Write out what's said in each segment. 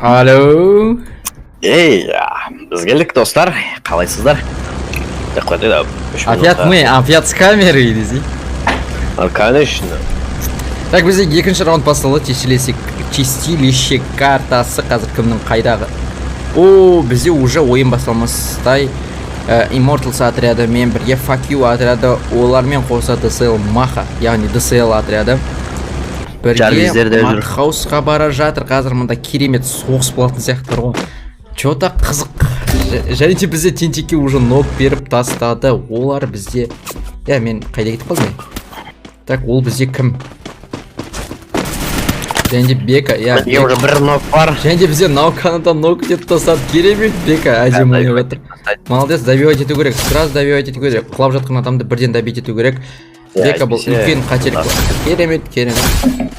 Алло. Ей, біз келдік, достар, қалайсыздар? Деп қойды да 3 Опять минутқа. мы, опять с камерой десей. А, конечно. Так, бізде екінші раунд басталды. Чистилище картасы. Қазір кімнің қайдағы. О, бізде уже ойын басталмастай Immortals отряды мен бірге Fuck You отряды, олармен қоса DSL Маха, яғни DSL отряды бірге Жарвиздер де жүр. Матхаусқа бара жатыр. Қазір мында керемет соғыс болатын сияқты тұр ғой. Че-то қызық. Және де бізде Тентекке уже нок беріп тастады. Олар бізде. Иә, мен қайда кетіп қалдым, мен? Так, ол бізде кім? Және де Бека, иә. Менде уже бір нок бар. Және де бізде Науканы да нок етіп тастады. Керемет, Бека әдемі ойнап жатыр. Молодец, добивать ету керек. Сразу добивать ету керек. Құлап жатқан адамды бірден добить ету керек. Иә, Бека, бұл әйтпесе- үлкен қателік. Керемет, керемет.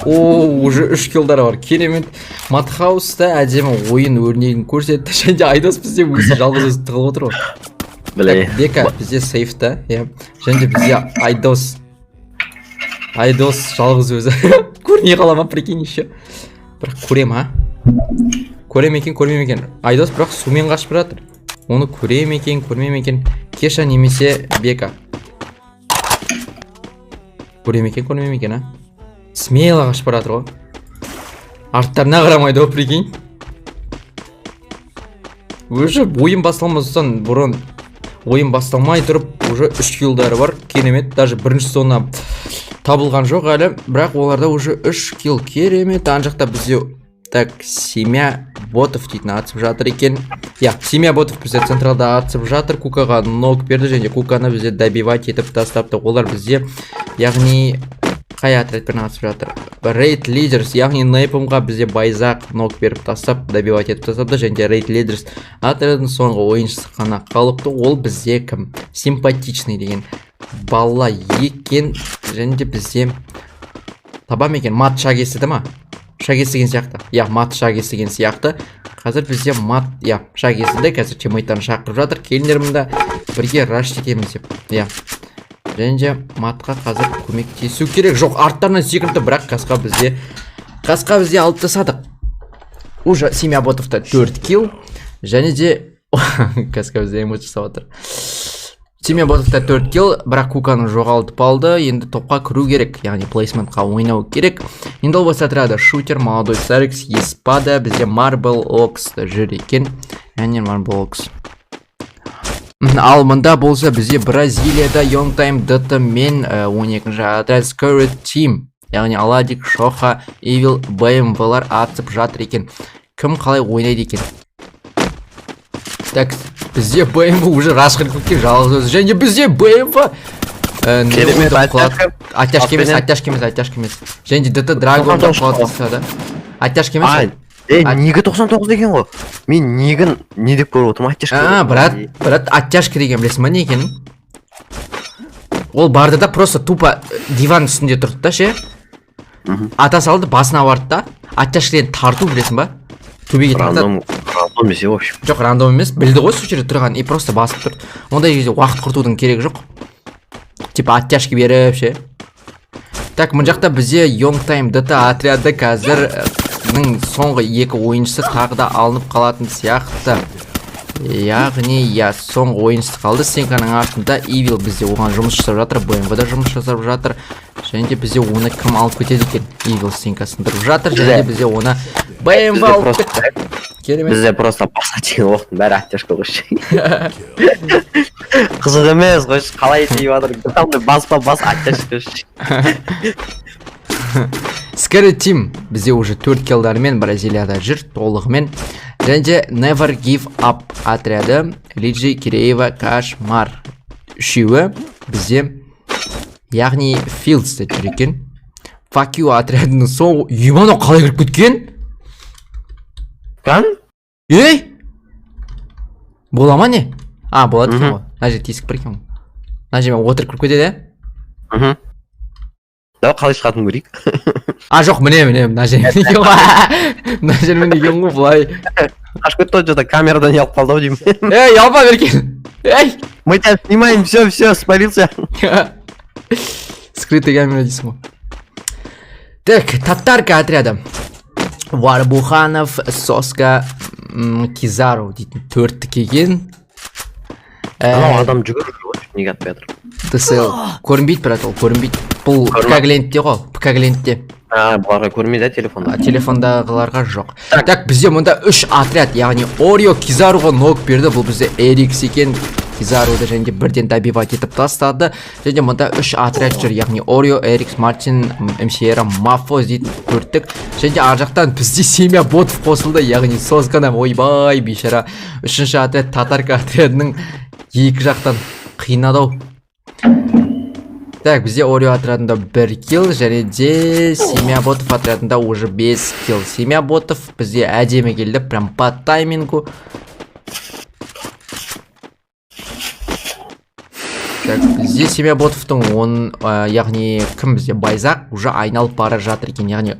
О, уже үш киллдары бар. Керемет. Матхауста әдемі ойын өрнегін көрсетті. Және де Айдос бізде өзі жалғыз өзі тығылып отыр ғой. Біле. Так, Бека бізде сейфта, иә. Және де бізде Айдос. Айдос жалғыз өзі. Көрмей қала ма, прикинь, еще. Бірақ көре ма? Көре ме екен, көрмей ме екен? Айдос бірақ сумен қашып бара жатыр. Оны көре ме екен, көрмей ме екен? Кеша немесе Бека. Көре ме екен, көрмей ме екен, а? Смело қашып бара жатыр ғой. Арттарына қарамайды ғой, прикинь. Уже ойын басталмастан бұрын, ойын басталмай тұрып, уже үш киллдары бар. Керемет, даже бірінші зона табылған жоқ әлі, бірақ оларда уже үш килл. Керемет. Ана жақта бізде, так, Семья ботов дейтін атысып жатыр екен. Иә, Семья ботов бізде централда атысып жатыр. Кукаға нок берді және Куканы бізде добивать етіп тастапты. Олар бізде, яғни, қай отрядпен атысып жатыр? Рейд Лидерс, яғни Нейпомға бізде Байзақ нок беріп тастап, добивать етіп тастапты. Және де Рейд Лидерс отрядының соңғы ойыншысы қана қалыпты. Ол бізде кім? Симпатичный деген бала екен. Және де бізде таба ма екен? Мат шаг естіді ма? Шаг естіген сияқты, иә. Мат шаг естіген сияқты. Қазір бізде мат, иә, шаг естіді. Қазір тиммейттарын шақырып жатыр, келіңдер мында, бірге раш етеміз деп, иә. Және де матқа қазір көмектесу керек. Жоқ, арттарынан секірді, бірақ қасқа бізде алып тастадық. Уже Семья ботовта 4 килл. Және де қасқа бізде эмоция жасап жатыр. Семья ботовта 4 килл, бірақ Куканы жоғалтып алды. Енді топқа кіру керек, яғни плейсментқа ойнау керек. Енді ол болса, отряды Шутер, Молодой Царикс, Еспада, бізде Марбл Окс жүр екен, яғни Марбл Окс. Ал мында болса, бізде Бразилияда Young Time ДТ мен 12-ші отряд Scarlet Team, яғни Аладик, Шоха, Evil, БМВлар атысып жатыр екен. Кім қалай ойнайды екен? Так, бізде БМВ уже раш кіріп кеткен жалғыз өзі. Және бізде БМВ Керемет. Неонды Оттяжка. Оттяжка емес. Атпенен. Оттяжка емес, оттяжка емес. Және де ДТ Драгон 99 құлатып тастады. Оттяжка емес. А, Ол. е, неге 99 деген ғой? Мен негін не деп көріп отырмын, оттяжка. А, брат, брат, оттяжка деген білесің ба не екенін? Ол барды да, просто тупо диван үстінде тұрды да ше. Ата салды, басына барды да. Оттяжка деген тарту, білесің ба? Төбеге тартады. Рандом, рандом десе, в общем. Жоқ, рандом емес, білді ғой сол жерде тұрған и просто басып тұр. Ондай кезде уақыт құртудың керегі жоқ. Типа оттяжка беріп ше. Так, мына жақта бізде Young Time ДТ отряды қазір ның соңғы екі ойыншысы тағы да алынып қалатын сияқты. Яғни, иә, соңғы ойыншысы қалды стенканың артында. Evil бізде оған жұмыс жасап жатыр, БМВ да жұмыс жасап жатыр. Және де бізде оны кім алып кетеді екен? Evil стенка сындырып жатыр, және де бізде оны БМВ Бізде алып просто кетті. Керемет. Бізде просто баса деген оқтың бәрі оттяжка қойшы. Қызық емес қойшы, қалай тиіп жатыр. Главное, баспа, бас, оттяжка. Scary Team бізде уже 4 киллдарымен Бразилияда жүр толығымен. Және де Never Give Up отряды, Лиджи, Киреева, Кашмар үшеуі бізде, яғни Fields'те жүр екен. Fuck You отрядының соңғы. Ебано, қалай кіріп кеткен? Кан? Ей! Бола ма, не? А, болады екен Мгм. ғой. Мына жерде тесік бар екен ғой. Мына жермен отырып кіріп кетеді, иә? Мхм. Давай, қалай шығатынын көрейік. А, жоқ, міне, міне, мына жермен екен ғой. Мына жермен екен ғой, былай. Қашып кетті ғой, что-то камерадан ұялып қалды ау деймін. Ей, ұялма, Беркен. Ей! Мы тебя снимаем, все, все, спалился. Скрытый камера дейсің ғой. Так, Татарка отряды. Варбуханов, Соска, Кизару дейтін төрттік екен. Анау адам жүгіріп жүр ғой, неге атпай жатыр? ДСЛ көрінбейді, брат, ол көрінбейді. Бұл Көрінбейді. ПК клиентте ғой, ПК клиентте. А, бұларға көрмейді, телефонда. А, телефондағыларға жоқ. Так, бізде мұнда үш отряд, яғни Орио Кизаруға нок берді. Бұл бізде Эрикс екен. Кизаруды және де бірден добивать етіп тастады. Және мұнда үш отряд жүр, яғни Орио, Эрикс, Мартин, МСР, Мафоз дейтін төрттік. Және де ар жақтан бізде семья ботов қосылды, яғни Соскана, ойбай, бейшара. Үшінші отряд Татарка отрядының екі жақтан қинады ау. Так, бізде Орио отрядында 1 килл, және де семья ботов отрядында уже 5 килл. Семья ботов бізде әдемі келді, прям по таймингу. Так, бізде семья ботовтың он, яғни кім бізде Байзақ уже айналып бара жатыр екен, яғни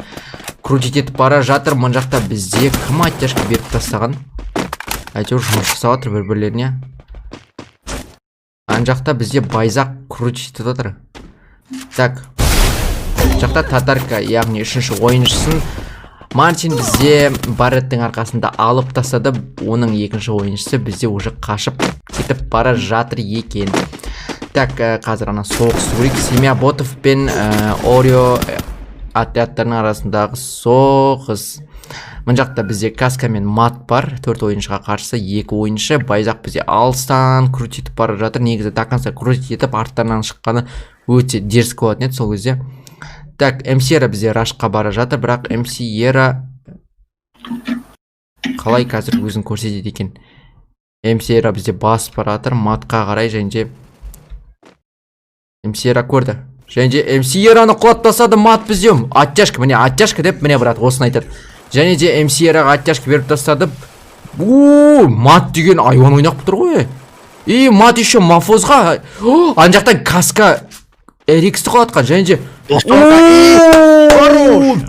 крутить етіп бара жатыр. Мына жақта бізде кім оттяжка беріп тастаған? Әйтеуір жұмыс жасап жатыр бір-бірлеріне. Ана жақта бізде Байзақ крутить етіп жатыр. Так, мына жақта Татарка, яғни үшінші ойыншысын Мартин бізде Барреттің арқасында алып тастады. Оның екінші ойыншысы бізде уже қашып кетіп бара жатыр екен. Так, қазір ана соғысты көрейік. Семья ботов пен Орио отрядтарының арасындағы соғыс. Мына жақта бізде Каска мен Мат бар. Төрт ойыншыға қарсы екі ойыншы. Байзақ бізде алыстан крутить етіп бара жатыр. Негізі до конца крутить етіп арттарынан шыққаны өте дерзкий болатын еді сол кезде. Так, МС бізде рашқа бара жатыр, бірақ МС қалай қазір өзін көрсетеді екен. МС бізде басып бара жатыр Матқа қарай, және де МС көрді. Және де МС-ны құлатып тастады Мат бізде. Оттяжка, міне оттяжка деп, міне брат, осыны айтады. Және де МС-ға оттяжка беріп тастады. У, Мат деген айуан ойнап тұр ғой. И Мат еще Мафозға. О, ана жақтан Каска Эриксті құлатқан, және де Хорош.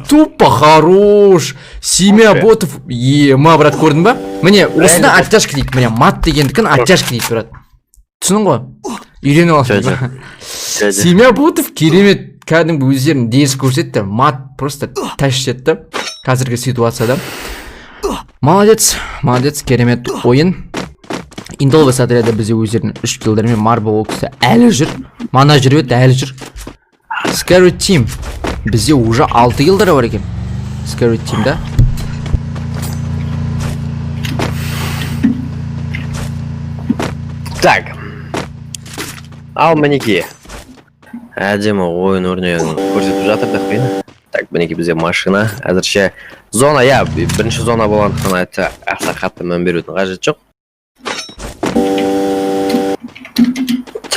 Тупо хорош. Семья Хорош. ботов. Ема, брат, көрдің ба? Міне, осыны Реально. оттяжка дейді. Міне, мат дегендікін оттяжка дейді, брат. Түсіндің ғой? Үйреніп аласың. Жо, жо. Семья ботов керемет, кәдімгі өздерін дерзко көрсетті. Мат просто тәш етті қазіргі ситуацияда. Молодец, молодец, керемет ойын. Индолвес отряды бізде өздерінің үш киллдерімен, Марбл ол кісі әлі жүр. Мана жүріп еді, әлі жүр. Scary Team бізде уже 6 киллдері бар екен. Scary Team да. Так. Ал мінекей. Әдемі ойын өрнегін көрсетіп жатыр деп қояйын. Так, мінекей бізде машина. Әзірше зона, иә, бірінші зона болғандықтан айтса, аса қатты мән берудің қажеті жоқ.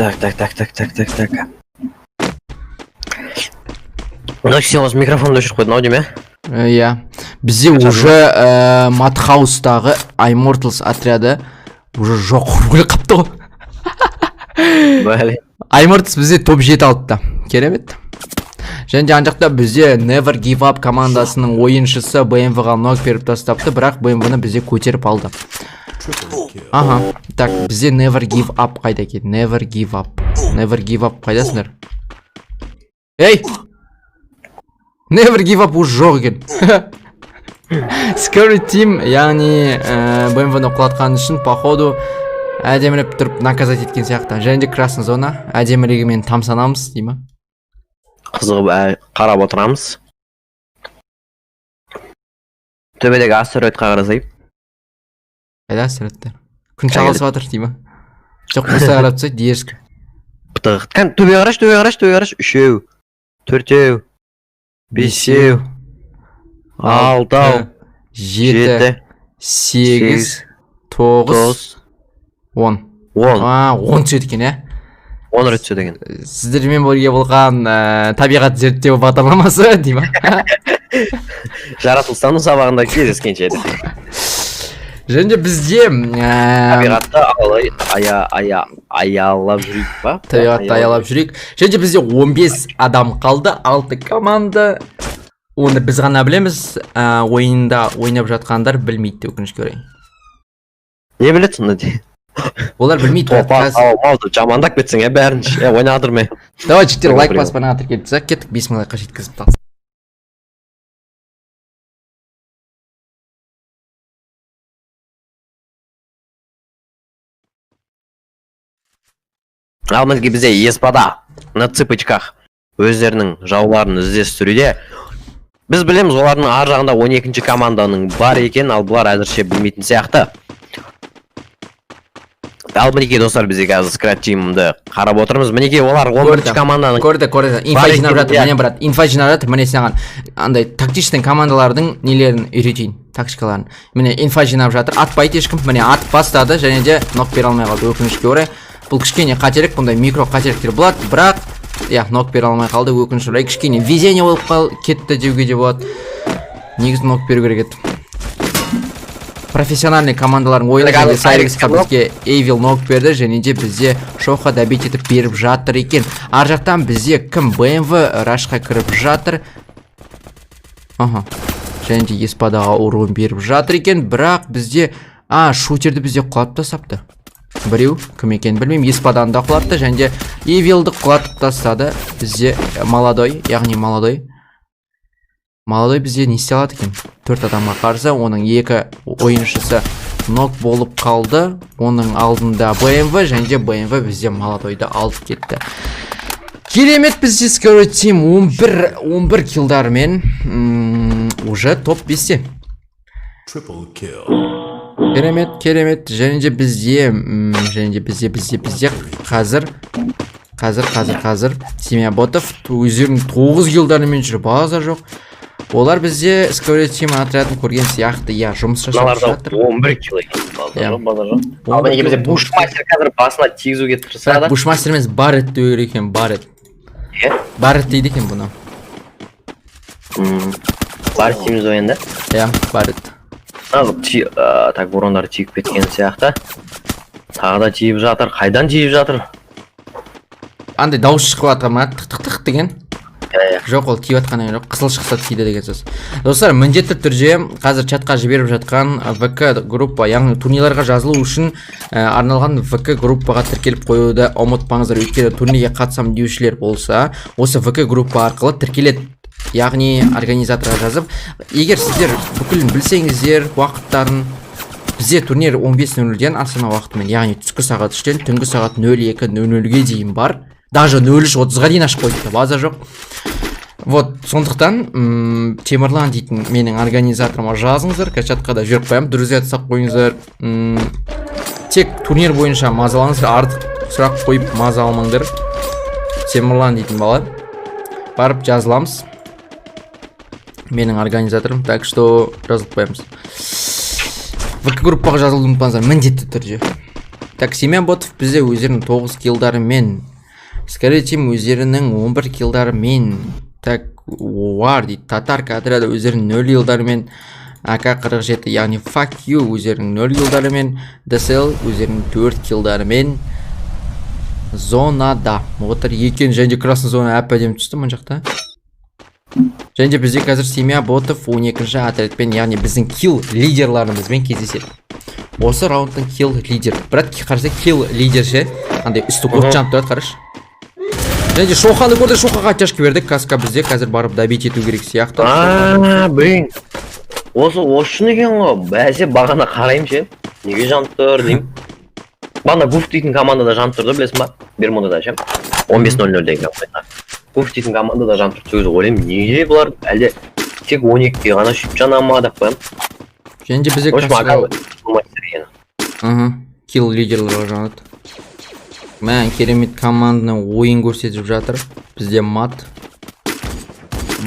Так, так, так, так, так, так, так. Мына сен осы микрофонды өшіріп қойдың ау деймін, иә? Иә. Бізде уже Матхаустағы Immortals отряды уже жоқ, өліп қапты ғой. Бәле. Immortals бізде топ 7 алыпты. Керемет. Және де ана жақта бізде Never Give Up командасының ойыншысы BMW-ға нок беріп тастапты, бірақ BMW-ны бізде көтеріп алды. Ага, так, бізде Never Give Up қайда екен? Never Give Up. Never Give Up қайдасыңдар? Ей! Never Give Up уже жоқ екен. Scary Team, яғни BMW-ны құлатқан үшін, походу, әдемілеп тұрып наказать еткен сияқты. Және де красный зона, әдемілігімен тамсанамыз, дей ма? Қызығып қарап отырамыз. Төбедегі астероидқа қарасай. Қайда астероидтар? Күн шағылысып жатыр, дей ма? Жоқ, болса қарап тұрса, дерзко. Пытық. Кән, төбеге қарашы, төбеге қарашы, төбеге қарашы. Үшеу, төртеу, бесеу, алтау, жеті, жеті, сегіз, тоғыз, тоғыз, 10. 10. А, 10 түседі екен, иә? 10 рет түседі екен. Сіздермен бірге болған табиғат зерттеу бағдарламасы, дей ма? Жаратылыстану сабағында кездескенше еді. Және де бізде Табиғатты аялап жүрейік па? Табиғатты аялап жүрейік. Және де бізде 15 адам қалды, 6 команда. Оны біз ғана білеміз, ойында ойнап жатқандар білмейді, өкінішке орай. Не біледі сонда де? Олар білмейді, брат, Топа, қазір. ау, мау деп жамандап кетсең, иә, бәрін, е, ойнадырмай. Давай, жігіттер, лайк Прикол. басып, ана тіркеліп тастайық, кеттік, 5000 лайкқа жеткізіп тастайық. Ал мінекей, бізде Еспада на цыпочках өздерінің жауларын іздестіруде. Біз білеміз, олардың ар жағында 12 команданың бар екен, ал бұлар әзірше білмейтін сияқты. Ал мінекей, достар, бізде қазір скрат тимді қарап отырмыз. Мінекей, олар 11 Көрді. команданың Көрді, көрді, инфа бар жинап екен, жатыр. Иә. Міне, брат, инфа жинап жатыр. Міне, саған андай тактичный командалардың нелерін үйретейін, тактикаларын. Міне, инфа жинап жатыр, атпайды ешкім. Міне, атып бастады және де нок бере алмай қалды, өкінішке орай. Бұл кішкене қателік, бұндай микро қателіктер болады, бірақ иә, нок бере алмай қалды, өкінішке орай. Кішкене везение болып кетті деуге де болады. Негізі нок беру керек еді. Профессиональный командалардың ойыны. Так, және ал Сайрексқа Сайрекс бізге Эйвил нок берді және де бізде Шоха добить етіп беріп жатыр екен. Ар жақтан бізде кім? БМВ рашқа кіріп жатыр. Аха, және де Еспадаға урон беріп жатыр екен, бірақ бізде шутерді бізде құлатып тастапты біреу, кім екенін білмеймін. Еспаданы да құлатты және де Эвилді құлатып тастады бізде молодой, яғни молодой. Молодой бізде не істей алады екен төрт адамға қарсы? Оның екі ойыншысы нок болып қалды, оның алдында БМВ, және де БМВ бізде молодойды алып кетті. Керемет! Бізде Scary Team 11 11 киллдармен уже топ 5-те. Triple kill. Керемет, керемет! Және де бізде және де бізде қазір Семья Ботов өздерінің 9 киллдарымен жүр, базар жоқ. Олар бізде Scary Team отрядын көрген сияқты, иә, жұмыс жасап Мыналарда жатыр. 11 килл екен. Базар Иә. жоқ, базар жоқ. Ал мінекей, бізде Бушмастер қазір басына тигізуге тырысады. Бірақ Бушмастер емес, Барретт деу керек екен, Барретт. Неге? Барретт дейді екен бұны. Бар дейміз ғой енді. Иә, Барретт. Ал, так, урондар тиіп кеткен сияқты. Тағы да тиіп жатыр. Қайдан тиіп жатыр? Андай дауыс шығып жатқан ма, тық тық тық деген? Иә. Жоқ, ол тиіп жатқан жоқ, қызыл шықса тиді деген сөз. Достар, міндетті түрде қазір чатқа жіберіп жатқан ВК группа, яғни турнирларға жазылу үшін арналған ВК группаға тіркеліп қоюды ұмытпаңыздар, өйткені турнирге қатысамын деушілер болса, осы ВК группа арқылы тіркеледі, яғни организаторға жазып. Егер сіздер бүкілін білсеңіздер уақыттарын, бізде турнир 15.00-ден Астана уақытымен, яғни түскі сағат 3-тен түнгі сағат 02.00-ге дейін бар, даже 03.30-ға дейін ашып қойыпты, база жоқ. Вот сондықтан Темірлан дейтін менің организаторыма жазыңыздар, қазір чатқа да жіберіп қоямын, друзья жасап қойыңыздар. Тек турнир бойынша мазалаңыздар, артық сұрақ қойып маза алмаңдар. Темірлан дейтін бала, барып жазыламыз, менің организаторым, так что жазылып қоямыз. ВК группаға жазылуды ұмытпаңыздар міндетті түрде. Так, Семья Ботов бізде өздерінің 9 киллдарымен, Scary Team өздерінің 11 киллдарымен, так, Уар дейді, Татарка отряды өздерінің 0 киллдарымен, АК-47, яғни Fuck You, өздерінің 0 киллдарымен, DSL өздерінің 4 киллдарымен зонада отыр екен. Және де красный зона әп әдемі түсті мына жақта. Және де бізде қазір Семья Ботов 12 отрядпен, яғни біздің килл лидерларымызбен кездеседі. Осы раундтың килл лидер, брат, қараса, килл лидер ше, андай үсті от жанып тұрады, қарашы. Және де Шоханы көрді, Шохаға оттяжка берді. Каска бізде қазір барып добить ету керек сияқты. А, блин. Осы үшін екен ғой. Бәсе, бағана қараймын ше. Неге жанып тұр деймін. Бағана Гуф дейтін командада жанып тұрды, білесің ба? Бермудада ше. 15.00 деген команда. Гуф дейтін командада жанып тұрды. Сол кезде ойлаймын, неге бұлар, әлде тек 12-ге ғана сөйтіп жана ма деп қоямын. Және де бізде В общем, каска мастер екен. Аха, килл лидерлер жанады. Мә, керемет команданы ойын көрсетіп жатыр. Бізде Мат.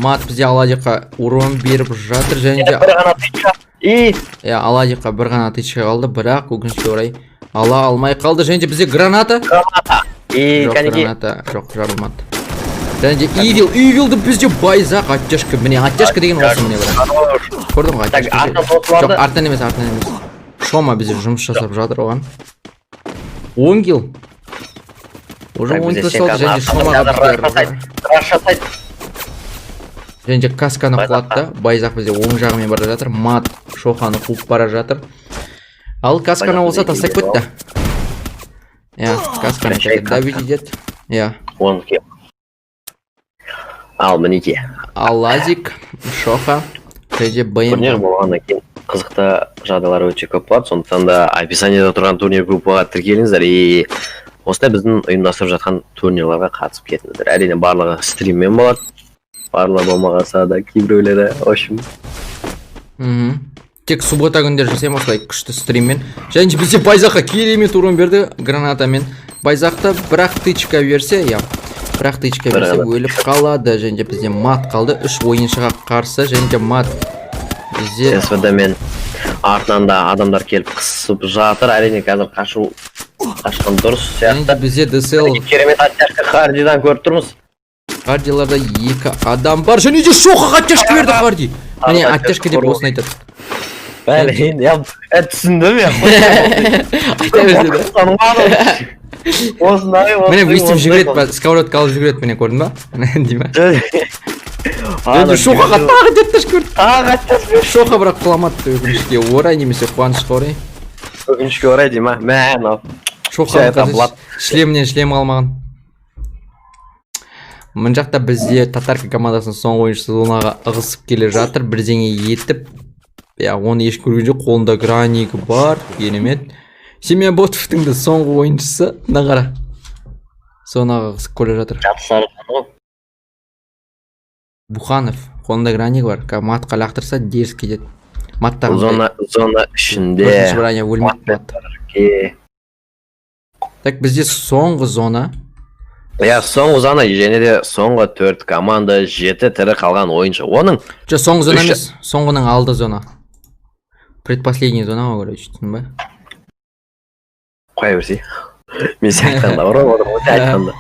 Мат бізде Аладдиққа урон беріп жатыр және де Бір ғана тычка. И иә, Аладдиққа бір ғана тычка қалды, бірақ өкінішке орай ала алмай қалды. Және де бізде граната. И Жоқ, кәнеки граната жоқ, жарылмады. Және де Ивил, Ивилді бізде Байзақ оттяжка. Міне, оттяжка деген осы, міне, бірақ. Көрдің ғой, Так, оттяжка. Артынан тосыларды. Жоқ, артынан емес, артынан емес. Шома бізде жұмыс жасап жатыр оған. 10 килл. Уже Так, 10 бізде килл салды және де Шомаға бізде Раш жасайды. Және де касканы Байзаққа. құлатты. Байзақ бізде оң жағымен бара жатыр. Мат Шоханы қуып бара жатыр. Ал касканы Байзақ болса бізде тастап екеуі кетті. Иә, касканы Жай қазір добить етеді. Иә. 10 килл. Ал мінекей. Алазик, Шоха, және де Турнир БМ. болғаннан кейін қызықты жағдайлар өте көп болады, сондықтан да описаниеда тұрған турнир группаға тіркеліңіздер и Осындай біздің ұйымдастырып жатқан турнирларға қатысып кетіңіздер. Әрине, барлығы стриммен болады, барлығы болмағанса да, кейбіреулері, в общем. Тек суббота күндері жасаймын осылай күшті стриммен. Және де бізде Байзаққа керемет урон берді гранатамен. Байзақта бірақ тычка берсе, иә, бірақ тычка Бір берсе, ғана. өліп қалады. Және де бізде Мат қалды үш ойыншыға қарсы. Және де Мат бізде СВД мен артынан да адамдар келіп қысып жатыр. Әрине, қазір қашу, қашқан дұрыс Және де сияқты. бізде ДСЛ. Керемет оттяжка Хардидан көріп тұрмыз. Хардиларда екі адам бар. Және де Шохаға оттяжка берді Харди. Міне, оттяжка оттяжка деп көріп осыны айтады. Бәле, я түсіндім, я. Айта берсе де. Осындай. Міне, өйстіп жүгіреді ба, сковородка алып жүгіреді, міне, көрдің ба, дей ма? Енді Шохаға тағы де оттяжка берді. Тағы оттяжка берді. Шоха бірақ құламады, өкінішке орай немесе қуанышқа орай. Өкінішке орай дей ма, мә, мынау Шоха Всё, это қазір блат. шлемнен шлем алмаған. Мына жақта бізде Татарка командасының соңғы ойыншысы зонаға ығысып келе жатыр бірдеңе етіп. Иә, оны ешкім көрген жоқ. Қолында граник бар, керемет. Семья Ботовтың да соңғы ойыншысы, мына қара, зонаға ығысып келе жатыр. Жатсары ғой. Буханов, қолында граник бар. Қазір Матқа лақтырса, дерзко кетеді. Маттағы Зона ішінде. Төртінші броня, өлмейді Мат. Ке. Так, бізде соңғы зона. Иә, соңғы зона және де соңғы төрт команда, жеті тірі қалған ойыншы оның. Жоқ, соңғы зона емес, соңғының алды зона, предпоследний зона ғой, короче, түсіндің ба? Қоя берсей, мен сен айтқанда бар ғой, отырмын ғой сен айтқанда.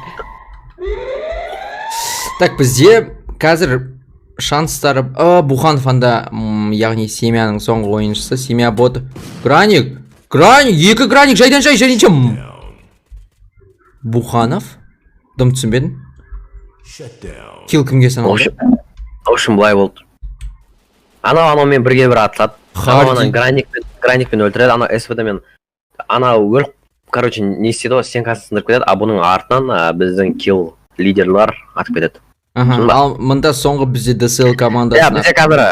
Так, бізде қазір шанстары Буханов анда, яғни семьяның соңғы ойыншысы, семья Бот. Граник, граник, екі граник жайдан жай. Және де Буханов, дым түсінбедім. Shut down. Килл кімге В саналды? общем, в общем, былай болды: анау анаумен бірге бір атылады, анау Харди. Ана граникпен өлтіреді, анау СВД мен, анау өліп, короче, не істейді ғой, стенкасын сындырып кетеді. А бұның артынан біздің килл лидерлар атып кетеді. Аха, Сонда. ал мында соңғы бізде ДСЛ командасына. Бізде қазір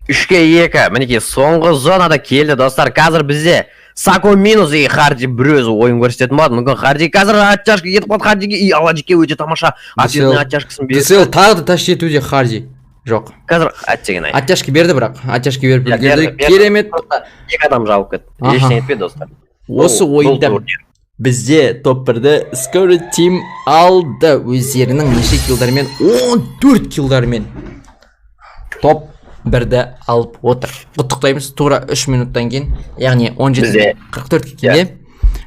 3-2, мінекей, соңғы зонада келді, достар. Қазір бізде Сако минус, и Харди бір өзі ойын көрсететін болады. Мүмкін, Харди қазір оттяжка кетіп қалды Хардиге, и Аладжике өте тамаша ответный оттяжкасын берді. ДСЛ тағы да тащ етуде. Харди жоқ. Қазір, әттеген ай. Оттяжка берді, бірақ оттяжка беріп Иә, үлгерді. берді, берді. Керемет. Просто екі адам жабып кетті. Ештеңе етпеді, достар. Осы Бұл ойында турнир. бізде топ бірді Score Team алды өздерінің неше киллдармен? 14 киллдармен топ бірді алып отыр. Құттықтаймыз. Тура 3 минуттан кейін, яғни 17:44 кеткенде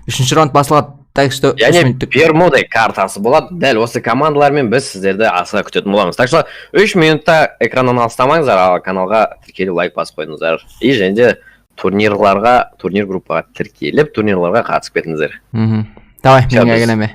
үшінші раунд басылады. Так что үш Және минуттық Бермуды картасы болады. Дәл осы командалармен біз сіздерді асыға күтетін боламыз. Так что 3 минутта экраннан алыстамаңыздар, ал каналға тіркеліп, лайк басып қойыңыздар и және де турнирларға, турнир группаға тіркеліп, турнирларға қатысып кетіңіздер. Давай. Всё, Менің біз- әңгіме.